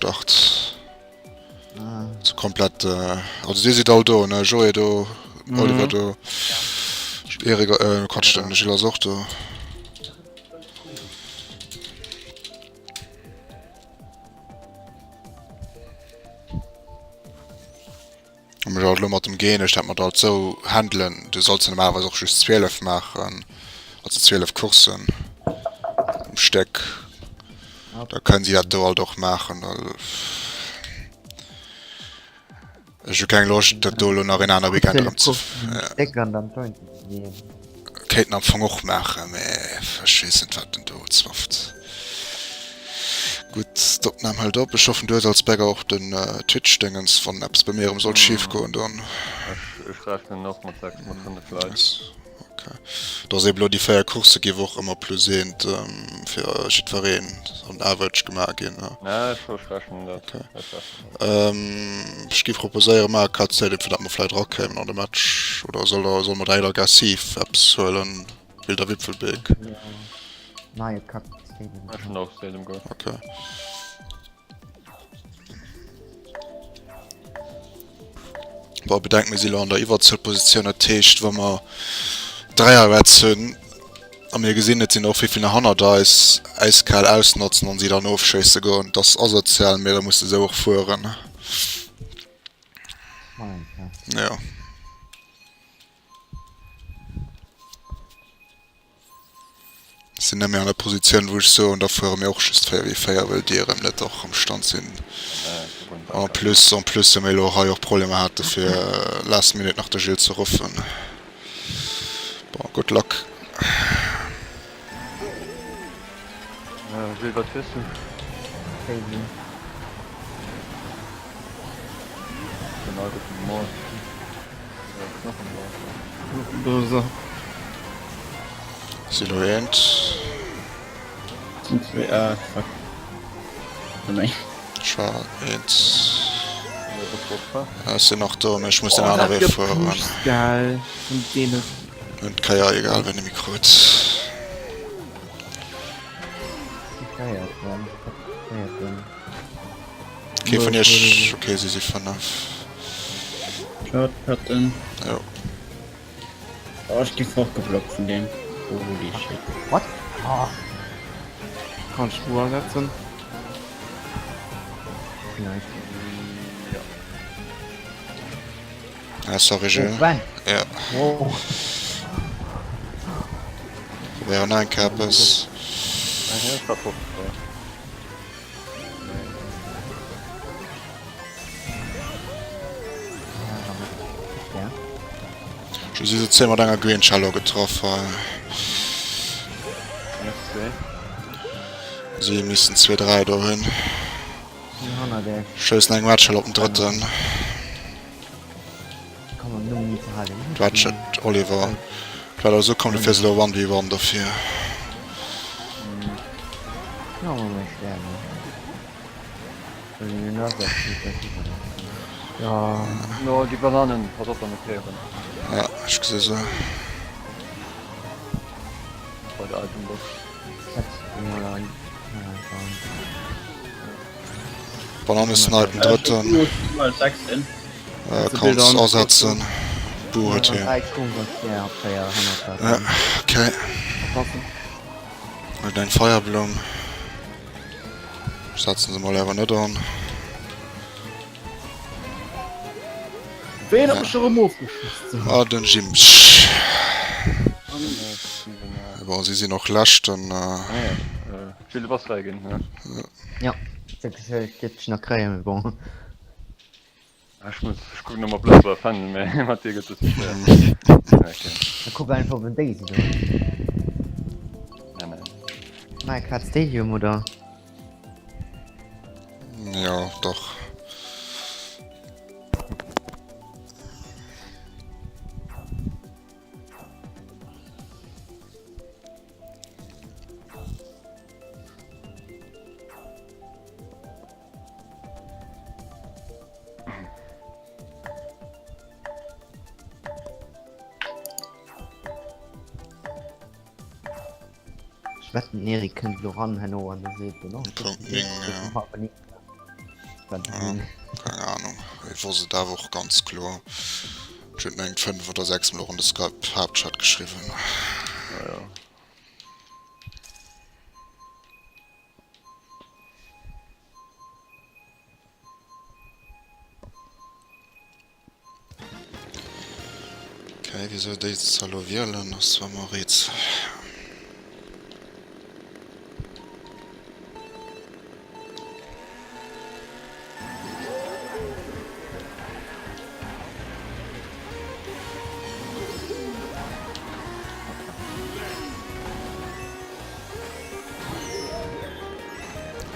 gestart. So komplett, also dir sidd all do, ne? Joé do, Oliver do, Erik, äh, Quatsch, den Gilles ass och do. Hu mech alt elo mat dem gëeenegt, dat mer dat esou handelen. Du solls jo normalerweis och just 12 maachen, also 12 Courssen um Stéck. Da kënnen si dat do alt och maachen, well ech hu keng Loscht, dat do elo nach een aner Weekend erëm ze. Kéinten am Fong och maachen, mä ech weess net, wat en do zwafft. Gutt, d'Opnam hëlt op. Ech hoffen du hues als Bäcker och den Twitch-Déngens, wann eppes bei mir erëm sollt schif goen dann. Ech rechnen och mat 6, mat 5 Leit. Ok. Et ass eben elo déi 4 Coursse géif och ëmmer plus eent fir jiddwereen an Average gemaach ginn. Ne, ech rechnen dat. Ok. Ech géif proposéieren, maache Cut Stadium, fir datt mer vläit erakéimen an de Match. Oder soll der, solle mer direkt aggressiv eppes huelen? Wilder Wipfelbeek. Neie Cut Stadium. Ech hunn och Stadium geholl. Okay. Bon, bedenkt mir si lo an der Iwwerzuelpositioun, dat heescht wa mer 3 Reds hunn a mir gesinn et sinn och wéivill nach hannert eis, äiskal ausnotzen an si dann ofschéisse goen. Dat ass asozial, mee da muss de esou och fueren. Jo. Sinn net méi an der Positioun wou ech soen, da fuere mir och just 4 wéi 4, well déi erëm net och am Stand sinn. En plus, en plus hu mir elo hei och Problemer hate fir last minute nach de Gilles ze ruffen. Bon, good luck. Gilles, wat fiers du? Crazy. Den Alter vum Mord. Knochenblaser. Si lo eent. Sind zwee, ah, fuck. Nee. Ech war eent. Ech sinn nach do, mee ech muss den aner Wee fueren. Geil vun deene. Hunn d'Kéier, egal wien de Mikro huet. Kee vun iech, okay, si si 5. Shortcutten. Jo. Oh, ech gi fortgeblockt vun deem. Holy shit. What? Oh. Kann ech Uhr setzen? Vielleicht. Ah, sorry, Jules. Oh, Sven. Ja. Oh. Probéieren nach eng Kéier eppes. Ech hu si se 10 mat enger Green Cello getraff hei. Si missten 2, 3 do hunn. Schéissen eng Red Shell op den drëtten. Red Shell Oliver. Well also komm du fäers elo 1v1 dofir. No déi Bananen, pass op dann erklären. Ja, ech gesi se. Bei der Itembox. Banane snipen drëtten. Kanns asetzen. Bu huet hien. Ja, okay. Huet eng Feierblumm. Setzen se mol awer net an. Ween hat mech erëm ofgeschoss? Ah, den Jimsch. Bon, si sinn och leschten. Gilles, du bass dräi ginn, ne? Ja, ech géif dech nach kréien, mee bon. Ech muss, ech kucken ëmmer op Lëtzebuerger Fändel, mee mat dir gëtt e bësse schwéier. Okay. Da kuck einfach op den Daisy do. Nee, nee. Minecraft Stadium, oder? Jo, dach. Ech wetten den Eric kënnt elo ran herno an da seet en, oh, Punkt 9, ja. Keng Ahnung, ech wosst et awer och ganz kloer. Ech hunn et mengt 5 oder 6 mol och an de Skype Haaptchat geschriwwen. Okay, wieso déi ze elo wielen ass zwar mer e Rätsel.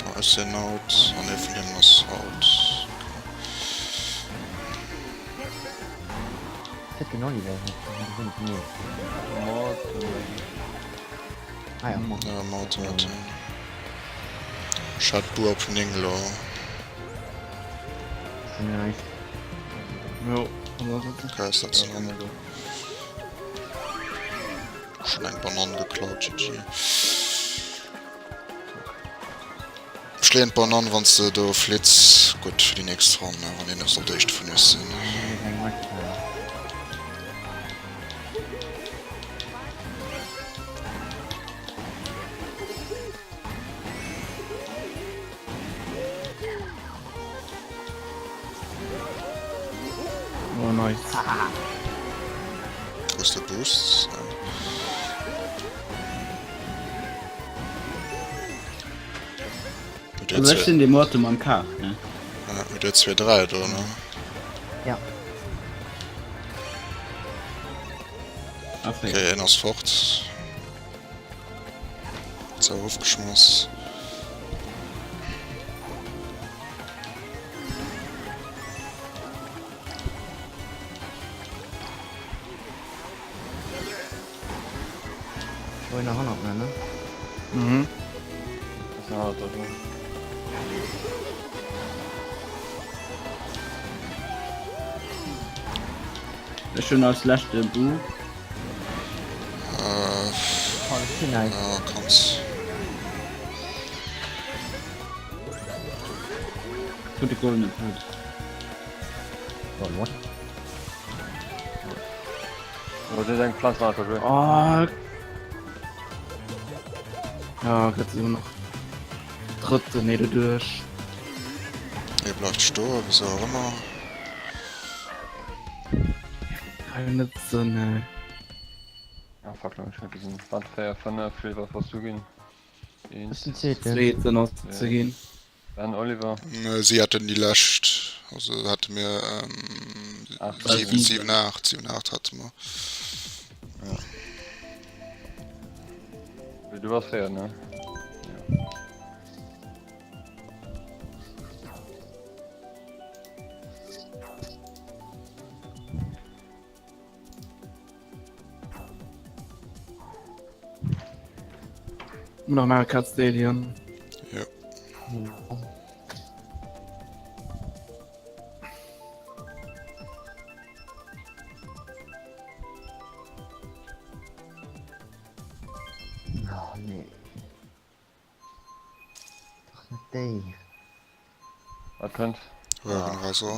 Da ass en out an ee vun hinnen ass out. Huet den Oliver huet den Nils. Ah ja. Ja, Martin hat en. Ech hat Bur op 9 elo. Nice. Jo, Okay, ass dat ze lang. Schon eng Banann geklaut, GG. Ech leeën d'Banann wann s de do flitts. Gutt fir déi nächst Ronn, wann een sollt éischt vun iech sinn. Oh nice. Wou ass de Boost? Also ech sinn dee Morte mam Kar, ne? Ja, mit der 2, 3 do, ne? Ja. Okay, en ass fort. Zou ofgeschmoss. Ech wollt nach hannert mir, ne? Mhm. Ech hunn als leschte Bu. Äh, Oh, das ist nice. ja, kanns. Gute goldene Pilz. Oh, what? Oh, das ist eng Pflanz nach der Oh. Ja, gëtt se noch drëtte nee doduerch. Hie bleift stoen, wieso auch ëmmer. Kann net sinn, ey. Ah, fuck, ich hab gesehen. 4, 5, wie was was du ginn? Was ist den zweiten? Zweeten ass ze ginn. Ben Oliver. Si haten déi lescht, also hate mir 7, 7, 8, 7, 8 hate mer. Ja. Du warst fair, ne? Ja. Nach Mario Kart Stadium. Ja. Oh, nee. Doch net déi. Wat kënnt? Röhrenraser.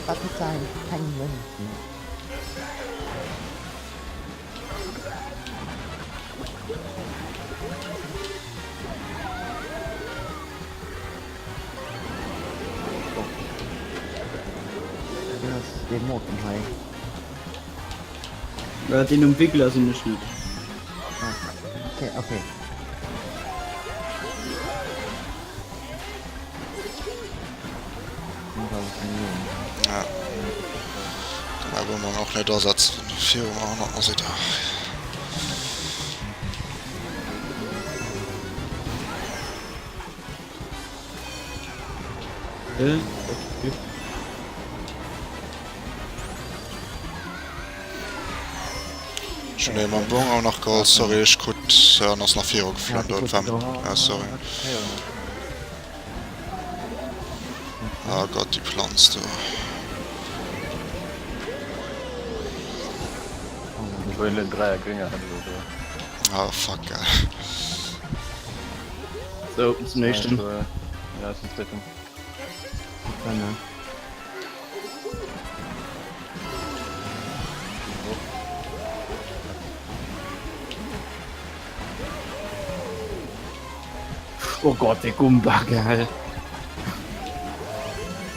Wat huet se eigentlech keng Mënzen? Wien ass dee Morton hei? Äh, deen um Wiggler sinn ech net. Ah, okay, okay. Ja. Kann mäi Boomerang och net asetzen, viru mer hannert mer sidd. Ech hunn ee mam Boomerang nach geholl, sorry, ech krut an ass nach viru geflunn do, ah sorry. Ah Gott, déi Planz do. Ah fuck, geil. So, zum nächsten. Ja, zum zweiten. Oh Gott, de Gumba, geil.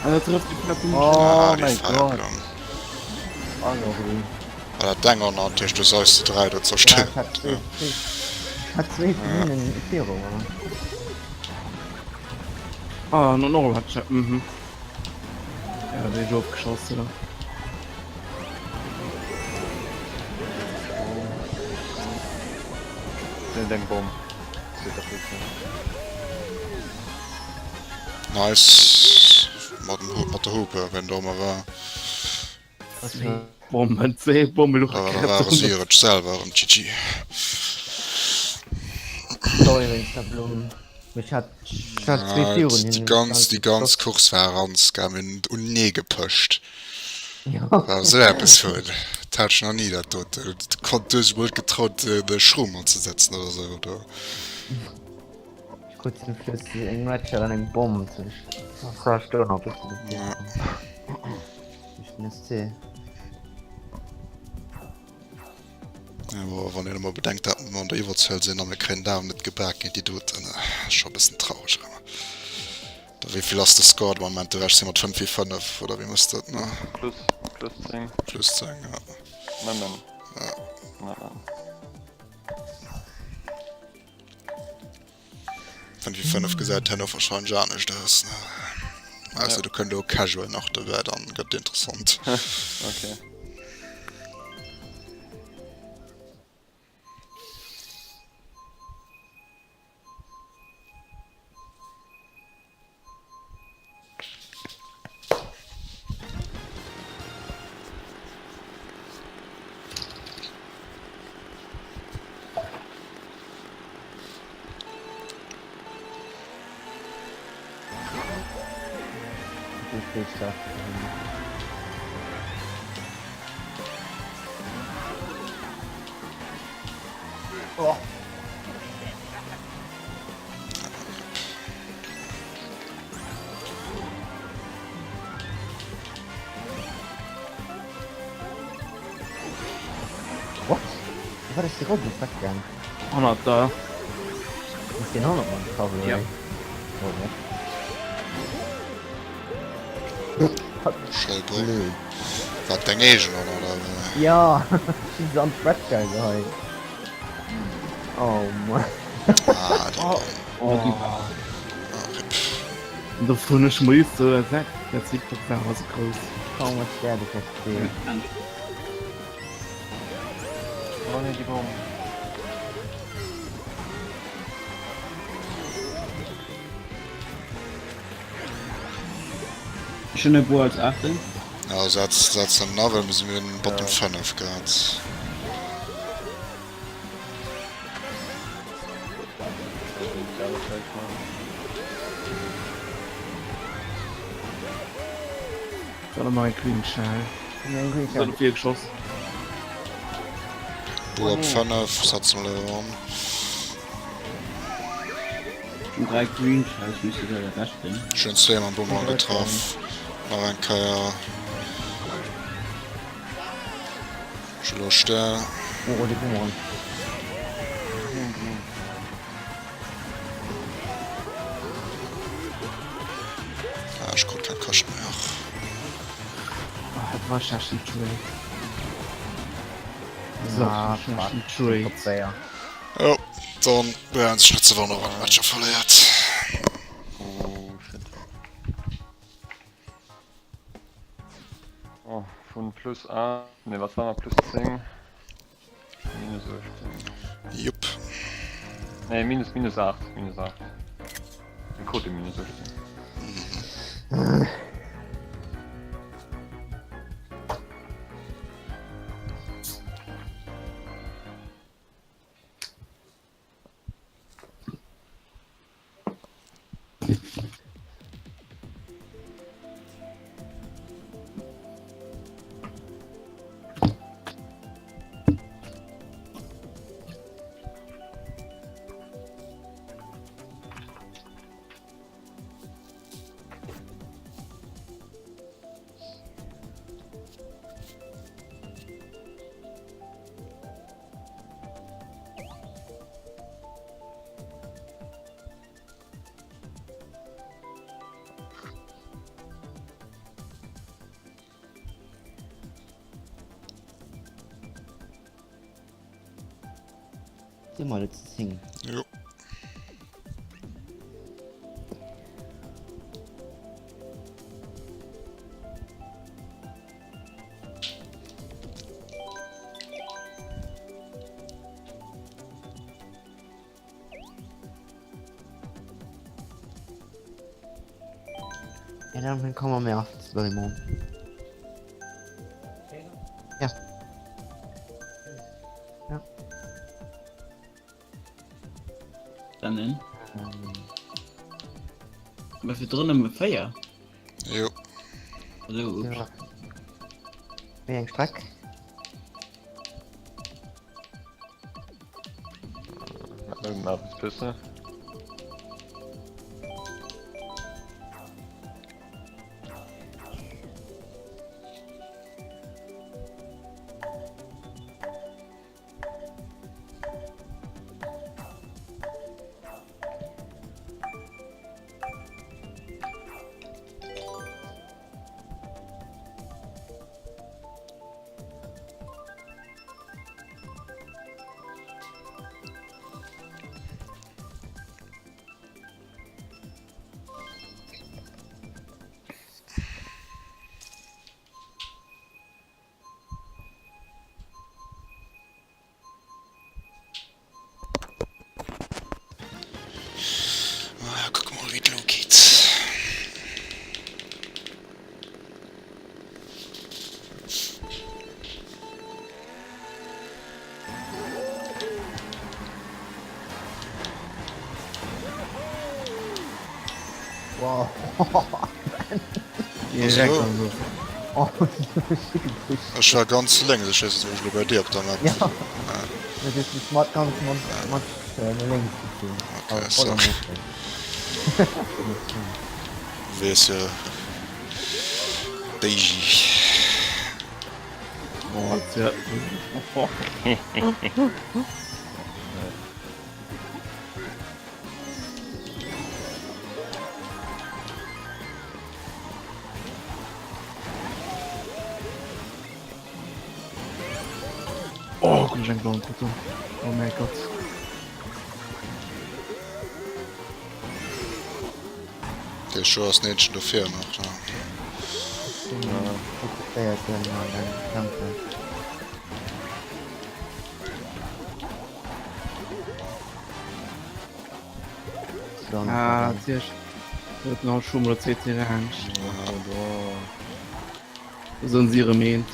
Alter, trifft die Platte. Oh ah, die mein Gott. Feierblumm. Ah, dat Deng och natierlech, du sollst de 3 do Ja, ich zerstéieren. hat zwee, zwee, ich hat zwee vun hinnen Führung. Ah, no noch hat ich. Mhm. Ja, da bin ich ofgeschossen. Oder? Deng Bomm. Nice. Mat dem Hu mat der Hupe, wenn do ëmmer war. Bomben, zwee Bomben Da da ware si et selwer erëm, GG. Sorry wéinst der Blumm. Mee ech hat, ech hat zwee Ah, virun déi hinnen. ganz, déi ganz Course war Ranz, gell, mir hunn unenee gepëscht. Ja. War esou eppes vun. Dat hat ech nach ni, dat doten. Du konnt, du hues dech mol net getraut, de Schroom anzesetzen oder sou, oder? Ech krut zum Schluss eng Red Shell an eng Bomm. Das war ech do nach e bëssen Ja. Duerch den SC. Ja, bon, wann een emol bedenkt, dat mer an der Iwwerzuel sinn a mir kréien dat awer net gebak géint déi doten, ass scho e bëssen traureg awer. Da wéi vill ass de Score de Moment? Ech si mat 5 wéi 5 oder wéi muss dat ne? Plus, plus 10. Plus 10, ja. Nëmmen. Ja. Nëmmen. 5 wéi 5 gesäit herno wahrscheinlech anescht aus, ne? Ausser Ja. do kënnt elo Casual nach dobäi, dann gëtt interessant. Okay. Oh. What? Wat ass déi Roll just weggaang? 100 da. Ass deen 100 Mann Kabel oder Ja. wéi? Oh, ne? Schelbo. Blöd. Wat deng eegen oder oder wéi? Ja, ech hu se an d'Brettgeil geheit. Oh Mann. Ah, déi Bomm. Oh, die Ah, rip. Dovun ech mer just sou weg. Dat sieht doch war so grouss. Kaum was sterbe ich jetzt. Oh nee, die Bomm. Ech hunn e Boer als 18. Ja, setz, setz en na, well mir si mir den Bottom 5 gehat. Warte mal, ein Green Shell. Eng Green Ist Shell. viel geschoss. Boer op 5, setz mol elo an. Schon 3 Green Shells müsste der der Rest sinn. Schön zwee mam Boomerang getraff. Nach eng Kéier. Ech elo Stär. Oh, de Boomerang. Ah, ech krut keng Këscht méi. Ach. Ah, dat war schlechten Trade. So, Ah, schlechten fuck. Trade. Top 4. Jo, dann brauch een sech net ze wonneren, wann Matcher verléiert. Oh shit. Oh, 5. Plus 8, nee wat war mer, plus 10, minus 18. Jupp. Nee, minus, minus 8, minus 8. Mir krute minus 18. Si mer zu 10. Jo. Ja, dann kommen wir mehr auf das Doraemon. Ja. Ja. Dann Ähm, Mä fir drënne me 4. Jo. Also, ups. ja. Wéi eng Streck? Pisse. Ah, kucke mol wéi et elo geet. Wow. Direkt am Luft. Oh, Ech war ganz lénks, ech weess net wou ech elo bei dir op der Map. Ja. Dat is bis mat ganz mat mat no lénks gezunn. Okay, sorry. Weess jo Beiji. Oh, ja. Oh, guck eng blauen Foto. Oh mein Gott. Der Show ass neentchen dofir nach ne? Ah, natierlech. Huet den Handschuh mol CC laanscht. Do sinn si erëm eent.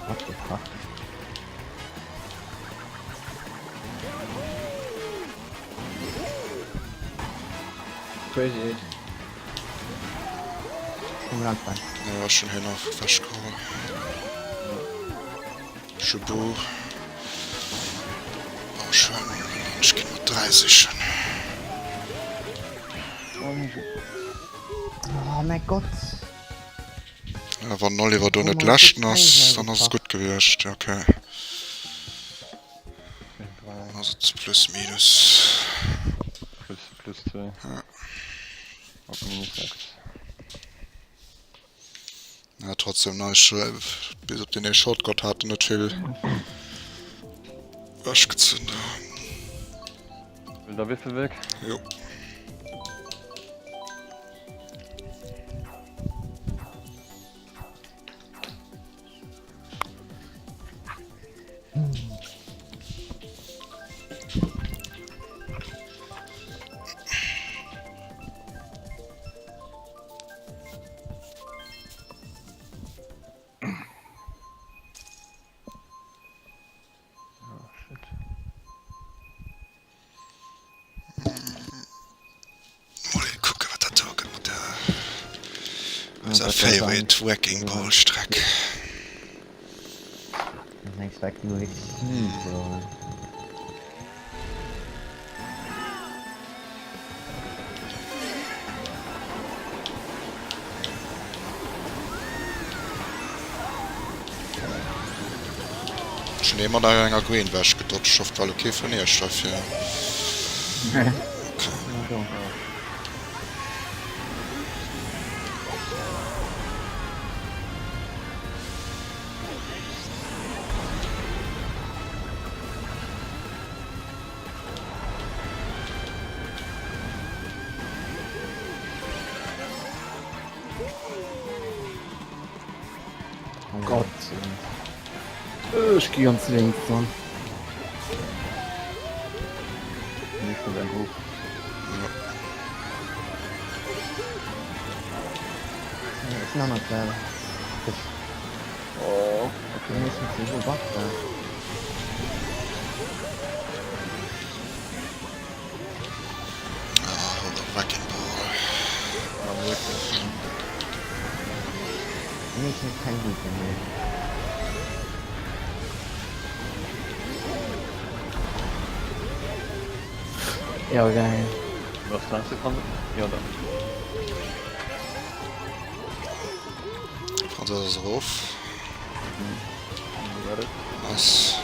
What the fuck? Crazy. Schon anfangen. Ja, schon hin auf festgeholt. Chabot. Oh, schön. Ich geh mat 3 sichen. Oh mein Gott. Ja, wann den Oliver do Oh net mein leschten Gott, ass, dann ass et gepackt. gutt gewiescht. Ja, okay. Dann ass et plus minus. Plus, plus 2. Ja. Op minus 6. Ja, trotzdem nice. Bis op den ee Shortcut hat en net vill ewechgezunn da. Wëll der Wiffelweg? Jo. Onser favorite Wrecking Ball Streck. Eng Streck déi mer wierklech ni fueren. Ech hunn ee mat enger Green wech gedodged, ech hoff et war lo kee vun iech derfir. Okay. Gott. Ech gi ganz lénks dann. Nicht mit einem Hof. Ech sinn hannert der. Oh, okay. Ech muss sowieso backen. Ah, hol de Wrecking Ball. Ah, wirklich. Nee, ich hab kein Gut mehr. Ja, geil. Was meinst du, Franz? Ja, da. Franz ass erof. Nice.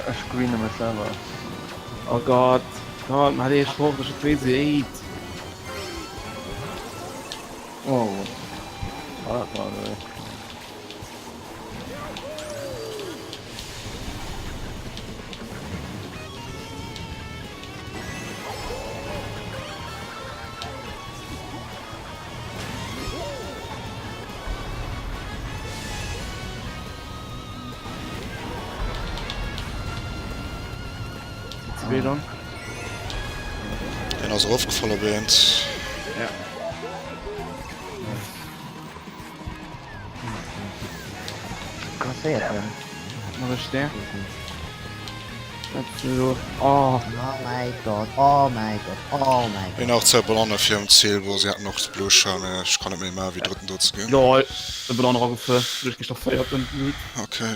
Ech greene mech selwer. Oh Gott. Gott, man hat eh Sport, ech weess et. Oh. Ah, dat war ewéi. Zwee dann. Deen ass erofgefall op eent. Ja. Passéiert denn? Mach ech der. Dat elo. Oh. Oh mäi Gott, oh mäi Gott, oh mäi Mir Gott. nach 2 Ballone virum Ziel, wou si haten och d'Blue Shell, mee ech kann net méi maachen wéi drëtten do ze ginn. Lol, de Ballon eragefuer, duerch gech der véierten Blut. Okay.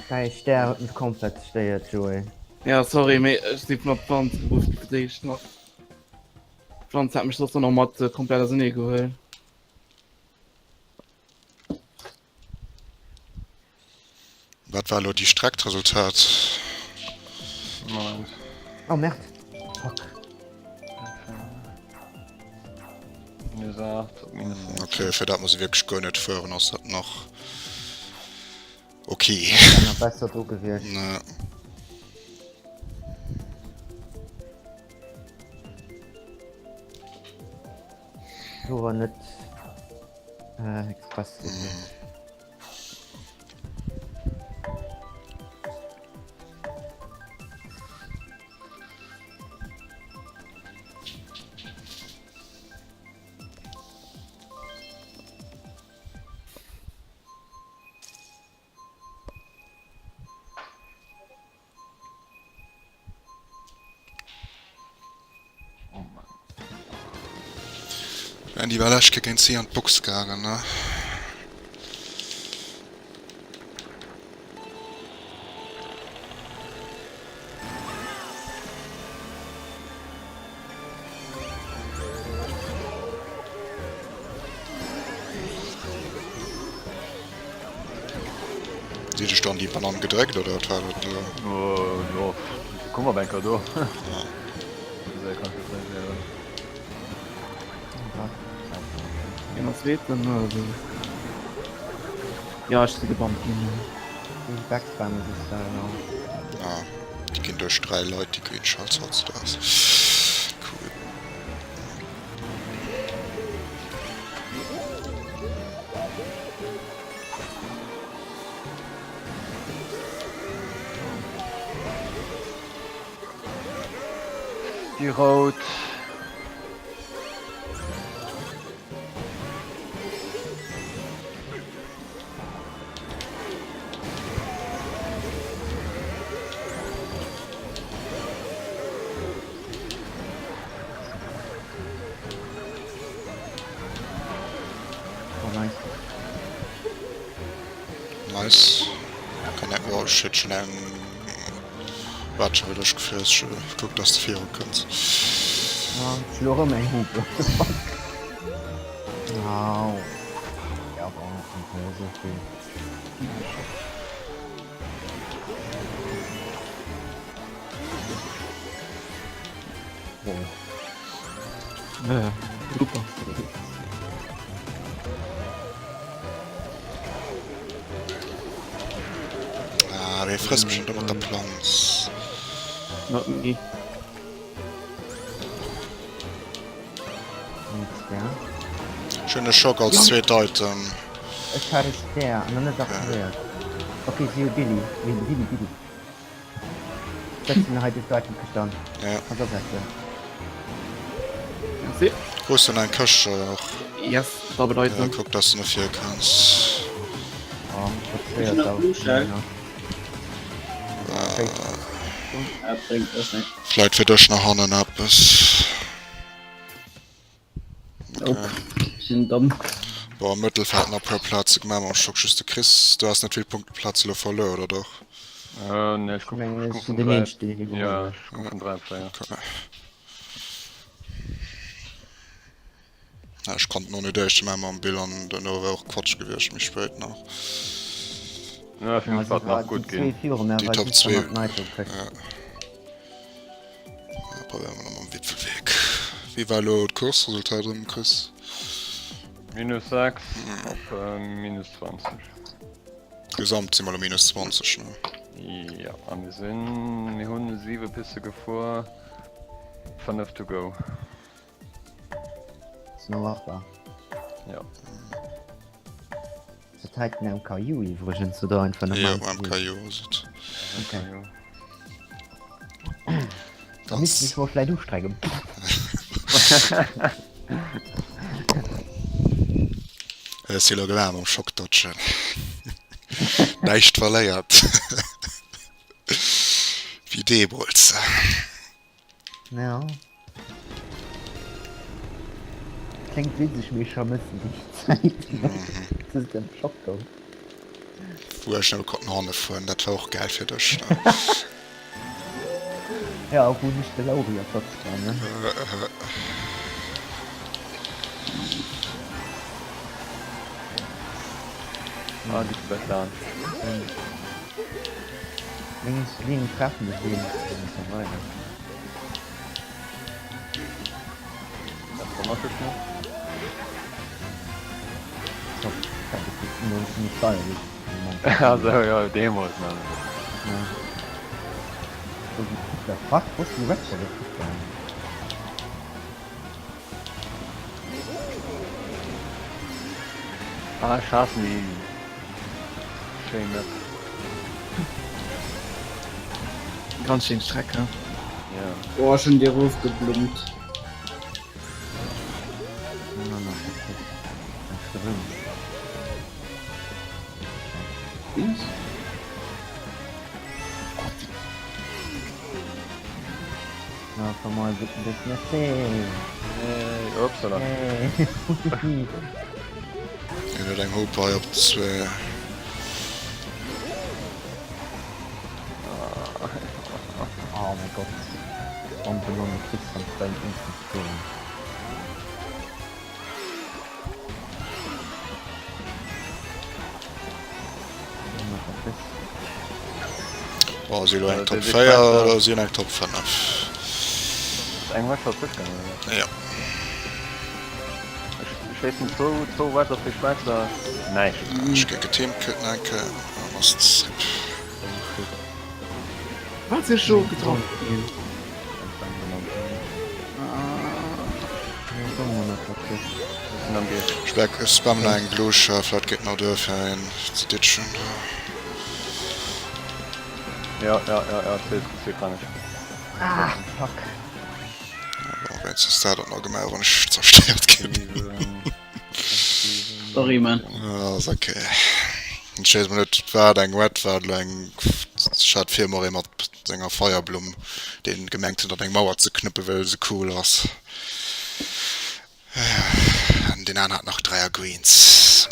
Däi Stär huet mech komplett zerstéiert, Joé. Ja sorry, mee ech si vun der Pflanz geruff gi fir d'éischt nach. D'Pflanz hat mech soss dann och mat komplett ausernee gehuel. Wat war elo déi Streck, d'Resultat? Moment. Oh Merde. Fuck. Minus 8 op minus 6. Okay, fir dat mer se wierklech guer net fueren, ass dat nach okay. Wär nach besser dru gewiescht. Ne. Do war net äh, express gewiescht. Andy war lescht Kéier géint si an d'Box gaangen, ne? Si dech dann déi Banann gedréckt oder wat war dat elo? Jo, komm op enker do. Hien ass zweeten oder sou. Ja, ech si gebannt ginn. Déi Backspam ass da genau. Ah, déi ginn duerch 3 Leit déi Green Shells hautzudags. Cool. Déi rout. Nice. Kann eng, oh shit, schon eng Wat schon wieder gefährlich. Guck, dass du viru kënns. Ja, ech elo erëm eng Hupe. What the fuck? Au. Ja, bon, net méi esou vill. Oh. Ja, super. Ah, wee frësst mech denn do mat der Planz? Not me. Ech hunn e Schock als zweet Item. Ech hat e Stär an dann net aktivéiert. Ok, si hu Billy, Billy, Billy. Setzen hei bis Item Këscht an. Ja. Kannst asetzen. Merci. Hues du nach eng Këscht och? Yes, double Ja, Item. kuck dass du no vir kanns. Oh, Ech hunn nach Blue Shell. Ah, Ah, bréngt och näischt. Vläit fir dech nach hannen eppes. Nope. Ech sinn domm. Bon, am Mëttelfeld nach e puer Plaze gemaach, mam Schock just de Chris. Du has net vill Punkte Plaze elo verluer, oder doch? Äh, nee, ech gouf, ech gouf vun 3, ja, ech gouf vun 3 op 4. Okay. Ja, ech konnt no net éischte maachen mam Bill an duerno wär och Quatsch gewiescht méi spéit nach. Ja, fir mech war et nach gutt ginn. Déi Top 2. Ja. Probéiere mer mam Wipfelwierk. Wéi war elo d'Course-Resultat erëm, Chris? Minus 6 op minus 20. Gesamt si mer elo minus 20, ne? Jo, a mir sinn, mir hunn 7 Piste gefuer, 5 to go. Ass nach machbar. Jo. Ass dat hei den MKU iwwregens oder einfach normal? Jo, MKU ass et. Okay. Da misst ich mol vläit ustrengen. Ech si lo gewaart mam Schockdodgen. Näischt verléiert. Wéi deemools. Ja. Kléngt witzeg, mee ech vermëssen déi Zäit. Dass et am Shop gouf. Wou ech nëmme konnt no hanne fueren, dat war och gäil fir dech, ne? Ja, wou ech de Lauri erplatzt war, ne? Ah, du bist laanscht. Meng Linn treffen sech wéinegstens an Survivor. Dat wonnert mech net. Top, dat ass net deier. Also jo, deemols nach. What the fuck, wou ass déi Red Bull gaangen? Ah, ech haassen déi schéin Map. Ganz schéin Streck, he? Ja. Oh, ech hunn déi erofgeblummt. Hey, upsala. Hien huet eng Hope hei op 2. Oh mein Gott. Bomben kriegst du beim Instant Scoring. Oh, si elo eng Top 4 oder si eng Top 5? Eng West ass duerchgaangen, oder? Ja. Ech schéissen zwou, zwou West op déi Schwäizer. Näischt. Ech gi geteamkillt nach eng Kéier. An ass RIP. Wat sech jo getroff ginn. Ech spammen nach eng Blue Shell, vläit geet nach duer fir een ze ditchen. Ja, ja, ja, ja, C kann ech. Ah, fuck. Bon, wéinstens dat hat nach gemaach, wann ech zerstéiert ginn. Sorry man. Ja, ass ok. Ech weess mol net, wat eng Red war, elo eng, ech hat vir mol ee mat enger Feierblumm, deen gemengt huet an eng Mauer ze knëppe well se cool ass. An deen aner hat nach 3 er Greens.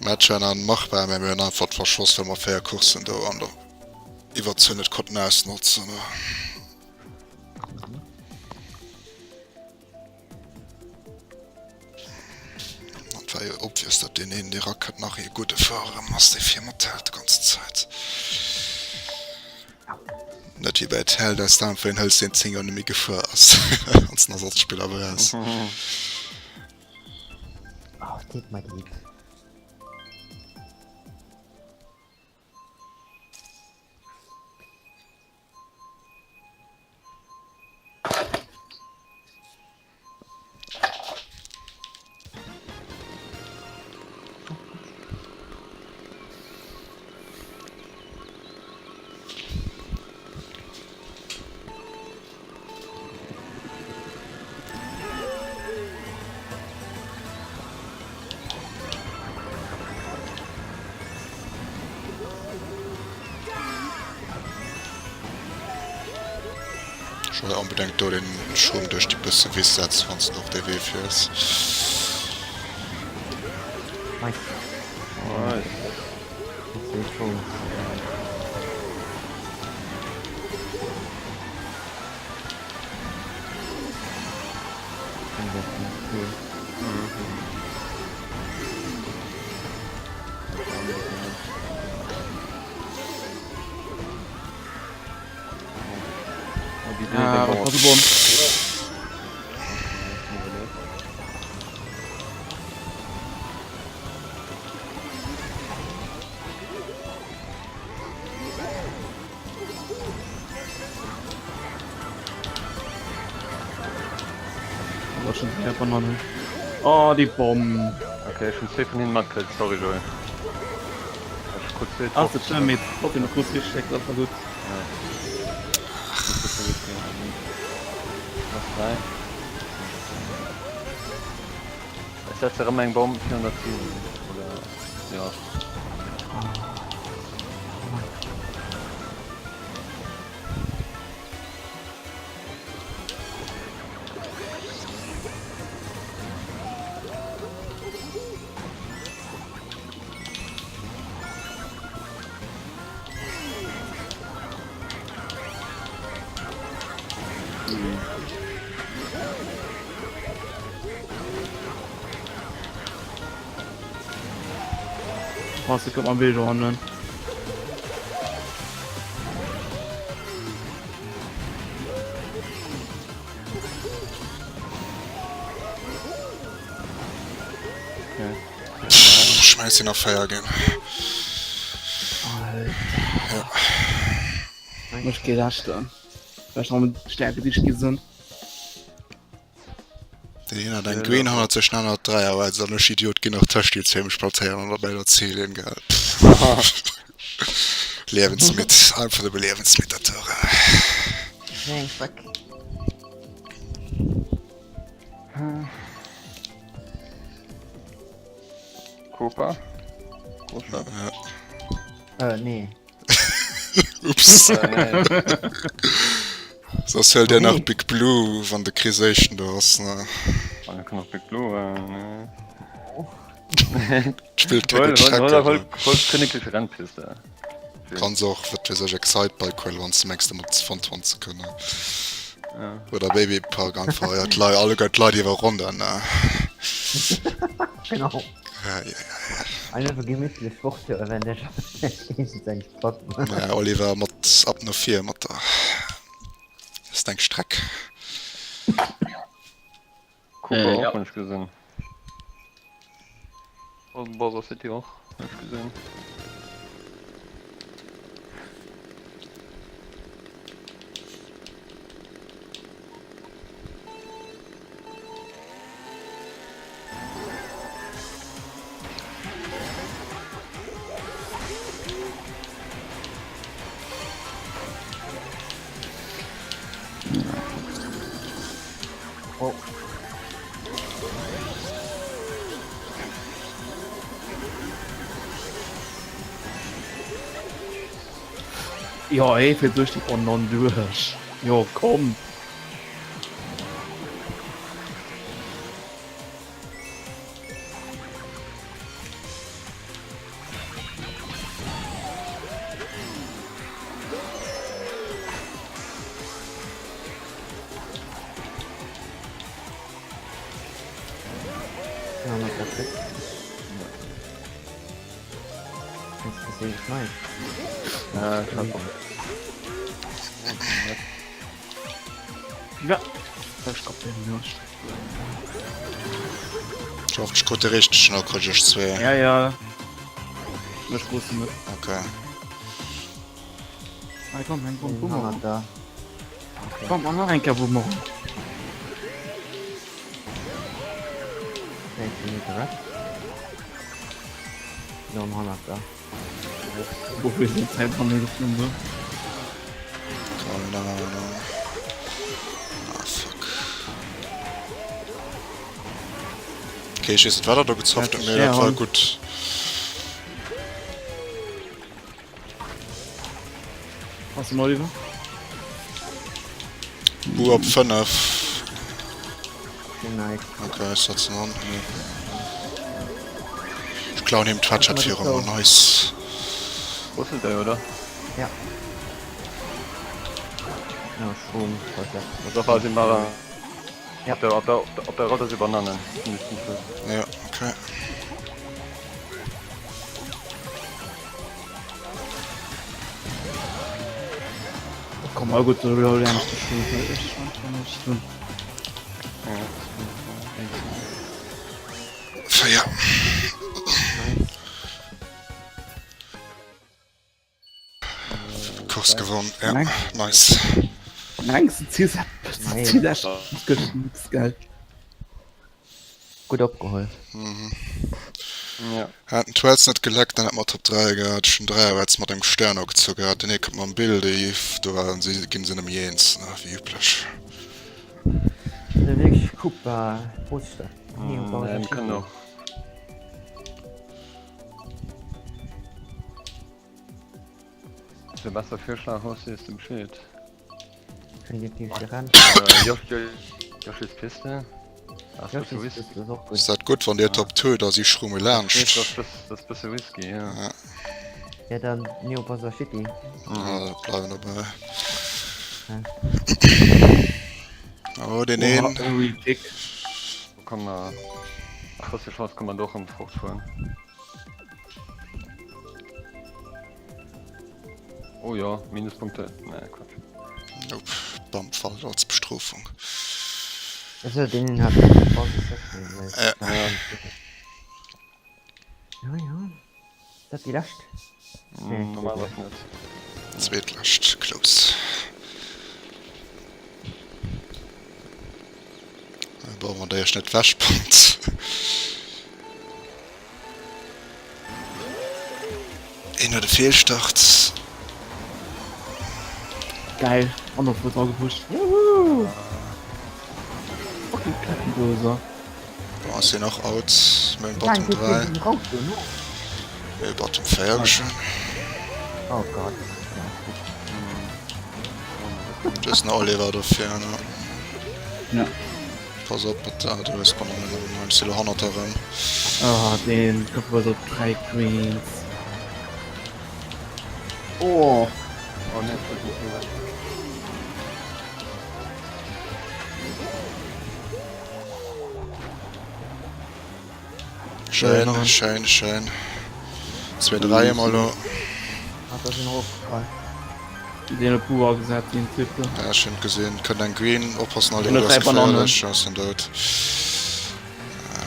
Match war nach machbar, mä mir hunn einfach verschoss, well mer 4 Courssen do an der Iwwerzuel net konnten ausnotzen. An et war jo obvious, datt deen een, dee rakënnt, nach ee gudde Fuerer erëm ass, dee vir mathält déi ganzen Zäit. Net wéi bei Tell, dass de einfach een hëls, deen 10 Joer net méi gefuer ass, wann s de en Ersatzspiller brauchs. Oh, deet mer leed. Ech wëll onbedéngt do den Schung duerch déi bësse Wiss setzen, wann s de och dee Wee fiers. Nice. Oh, déi Bomm. Okay, ech hunn zwee vun hinnen matkritt, sorry Joé. Ech krut zwee Ass net schlëmm, mee trotzdem e kuerz geschéckt, dat war gutt. Ech setze rëm eng Bomm virun der Zil oder jo. Pass, ich komm am Weg hannen. Ech mengen et sinn nach 4 ginn. Mech geet echt Well schon stärke dich gi sinn. Deen een hat eng Green 100 903 awer als an ech Idiot ginn nach tëscht déi zwee mech plazéieren an derbäi der Zillinn gell. Liewensmidd, einfach nëmme Liewensmidd dat do. Nee, fuck. Kopa? Großstadt? Ja. Äh, nee. Ups. Soss hëlt Dir nach Big Blue, wann de Chris éischten do ass, ne? Ah, mir kënnen och Big Blue, ne? Spillt keng gutt Streck, Hol, awer. hol d'königliche Rennpiste. Kanns och, wat weess ech, Excitebike huelen, wann s de mengs domat Fun ze kënnen. Oder Baby Park einfach, ja, d'Leit, alleguer d'Leit iwwerronnen, ne? Genau. Ja, ja, ja. Einfach gemütlich fortfueren, wenn der eng Spott. Ja, Oliver mat ab no vir mat der ist eng Streck. Cooper Äh, och ja. hunn ech gesinn. Oldenburger City och hunn ech gesinn. Oh. Jo, hee fiert duerch déi Banannen duerch. Jo, komm. Ech hoffen ech krut de richtegen, da krut ech zwee. Ja ja. Ech krut net. Okay. Ah, komm, eng Bomb Boomerang. Da. Komm, an nach eng Kéier Boomerang. Wofür sind Zeit von der Luft und so? Keine Ahnung. Ah, fuck. Okay, ich weiß nicht, was er da gezofft hat, mir das war gut. Hast du den Oliver? Bu op 5. Okay, ech setzen an. Ech klauen him d'Fatschat virum an. Nice. Rüsselt der, oder? Ja. Ja, schon. Da war sie mal. Ja. Op der, op der, op der Rotte si Bananen. Ja, okay. Komm mal gut, Feier. Course gewonnen, ja. Nice. Mengs du ziehst geil. Gutt opgeholl. Mhm. Ja. Hat den Twells net geleckt, dann hätt mer Top 3 gehat. Ech hun dräierwärts mat engem Stern ogezu gehat. Den ee kënnt mam Bild, de Yves, do waren si, ginn se nëmme eens, ne, wéi üblech. Also wierklech Kupa Poster. Nee, mir kënnen och. Fir besser Virschlag hues sees de Bescheed. Yoshi's Piste. Ass dat gutt wann dir Top 2 da si schrumme laanscht. Dat ass bësse risky, ja. Ja dann Neo Bowser City. Ja, bleiwen dobäi. Oh, den een. Komm mal. Ach, was Chance kann man doch am fortfuhren. Oh ja, Minuspunkte. Nee, Quatsch. Nope. Bamfall als Bestrofung. Also den hat Ja. Ja, ja. Dat déi lescht? Nee, normalerweis net. Zweetlescht, close. Bon, wann der iech net wechbommt. Een huet e Feelstart. Geil, an och voll dra gepusht. Juhu! Fucking Klappendoser. Bon, ass hien och out. Mir hunn Bottom 3. Mir Bottom 4 geschwënn. Oh Gott. Du hues den Oliver dofir, ne? Ja. Pass op mat der, du hues Bananen am 9 Silo hannert der erëm. Oh, den gouf awer so 3 Greens. Oh. Oh nee, ich wollte nicht mehr. Schéin, schéin, schéin. 2, 3 emol lo. Ah, da sinn erofgefall. Deen huet Boo agesat, deen Typ do. Ja, ech hunn et gesinn. Kënnt eng Green. Oppassen, Hien Oliver, huet du ass 3 Bananen. geféierlech. Ja, sinn dout.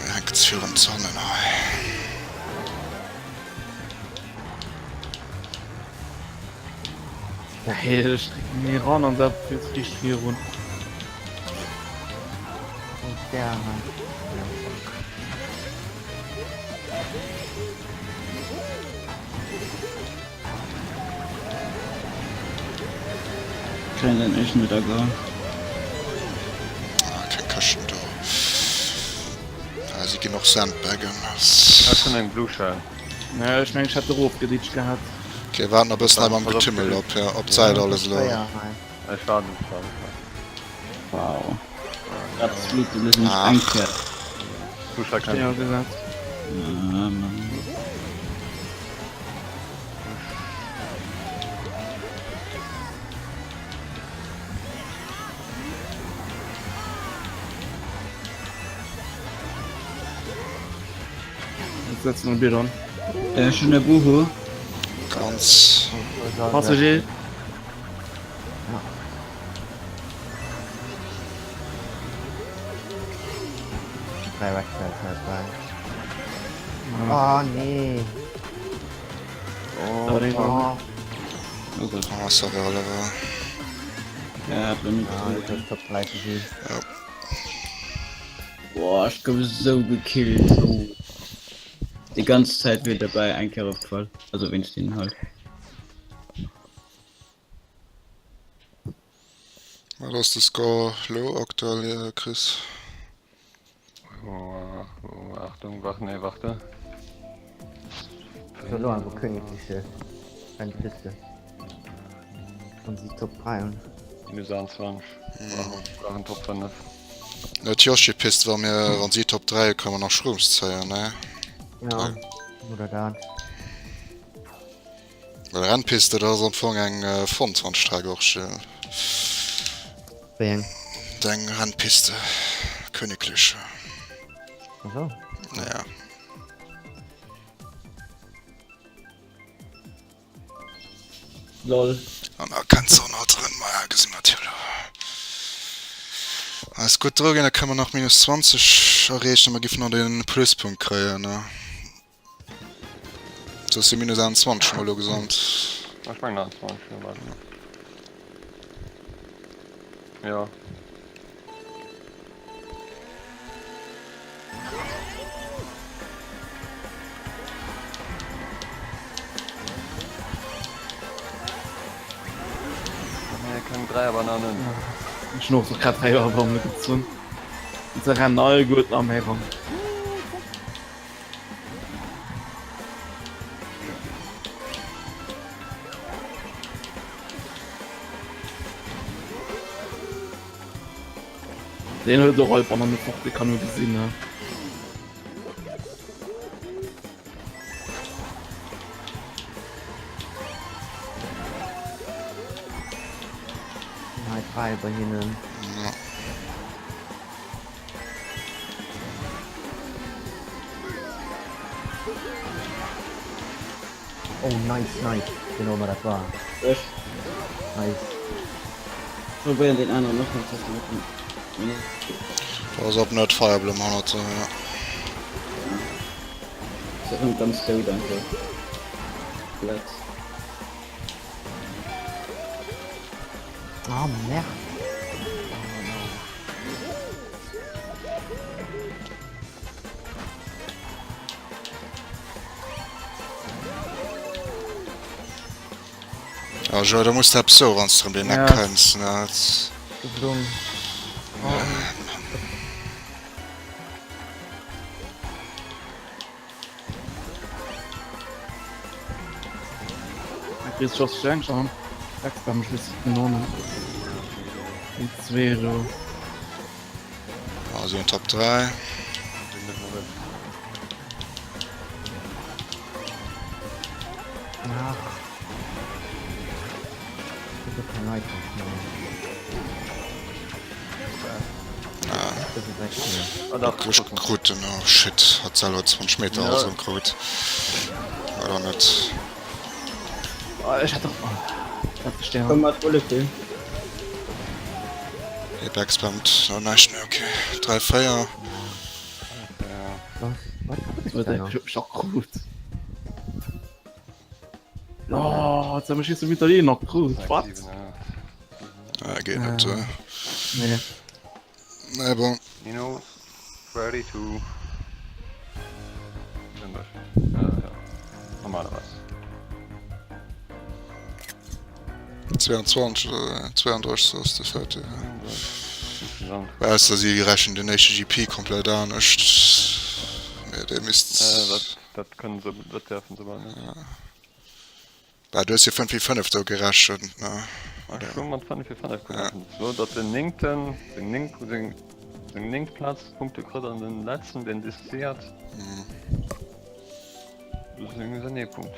Mir hänken ze vill erëm ze hannen hei. Geil, ech drécken méi ran an dat fiert riicht virun. Und der hei. Ja, fuck. Kréien den éischten wieder go. Ah, keng Këschten do. Ah, si ginn och sandbaggen. Ech hunn eng Blue Shell. Naja, ech meng ech hätt erofgeditscht gehat. Okay, waarden e bëssen hei mam Getümmel op, ja, op d'Säit alles elo. Ech waarden, ech waarden, ech waarden. Wow. Dat ass literally nicht eng Kéier. Blue Shell Ja, kennt. gesat. Ah, Mann. Jetzt setzen wir Bild an. Ech hunn e Buhu. Ganz. Pass du Gilles? Ja. Drei Rackfeld halt bei. Oh nee. Oh, Oh. oh Gott. Oh, sorry Oliver. Ja, bin mit Ah, das ist Top 3 für sie. Boah, ich gouf esou gekillt. Oh. Déi ganz Zäit wier derbäi eng Kéier opgefall. Also wéinst hinnen halt. Wat ass de Score lo aktuell, Chris? Oh, oh, Achtung, wach, nee, warte. So lo einfach königliche Rennpiste. Wann sie Top 3 hunn. Minus 21. Brauchen Top 5. Net Yoshi-Pist, wa mir, wann si Top 3 kënne mer nach Shrooms zéien, ne? Ja, oder dat. Well Rennpiste, dat ass am Fong eng Fondhandstreck och, Gilles. Wéi eng? Deng Rennpiste, Königliche. Ach so. Ja. Lol. An da kennt se och nach drën. Maja, gesinn mer et jo elo. Ass gutt dru ginn, da kënne mer nach minus 20 erreechen a mer giffen nach den Pluspunkt kréien, ne? Soss si minus 21 mol elo gesamt. Ech mengen 21, jo, warte mol. Jo. Nee, keng Dräierbananen. Ech hun och so grad Dräierbananen gezunn. Se rennen all gutt am Héieren. Deen huet och all Banane fort, dee kann nur gesinn ne. High five bei hinnen. Ja. Oh nice nice, wien och ëmmer dat war. Ech. Nice. Probéieren deen aneren och nach ze machen. Da ass op net Fire Emblem 100 ja. Se rënnt ganz dout einfach. Blöd. Oh merde. Ah, Joe, da muss du eppes soen, wann s du erëm deen Eck Ja. kënns, ne? Geflunn. Oh. Chris Joss Schenk schon. Extra am Schluss genommen. Die zwei do. Also en Top 3. Ach. Ich hab kein Item mehr. Das ist echt cool. Ah, dach, Ech krut den, oh shit, hat selwer 20 Meter Ja. alles krut. Oder net? Ah, ech hat doch. Oh, dat Stern. Komm mat Bullet Bill. Hee backspammt oh, näischt méi, okay. 3, 4. Was? Wat krut ech Wat denn nach? ech och krut. Oh, jetzt haben wir so Italiener noch krut. Wat? Ah, geet net. Äh. Nee. Nee, bon. Minus 32. Ja, ja. Normalerweise. 22 oder 32 ass de Fait. Insgesamt. Ausser si rechnen den éischte GP komplett anescht. Mee dee misst. Äh, dat, dat kënnen se, dat däerfen se awer net. Bah, du hues jo 5 wéi 5 do gerechent, ne? Ech hu mat 5 wéi 5 gerechent. Sou datt den néngten seng néng seng seng néngt Plaz Punkte kritt an den letzten, deen disziert, seng säin ee Punkt.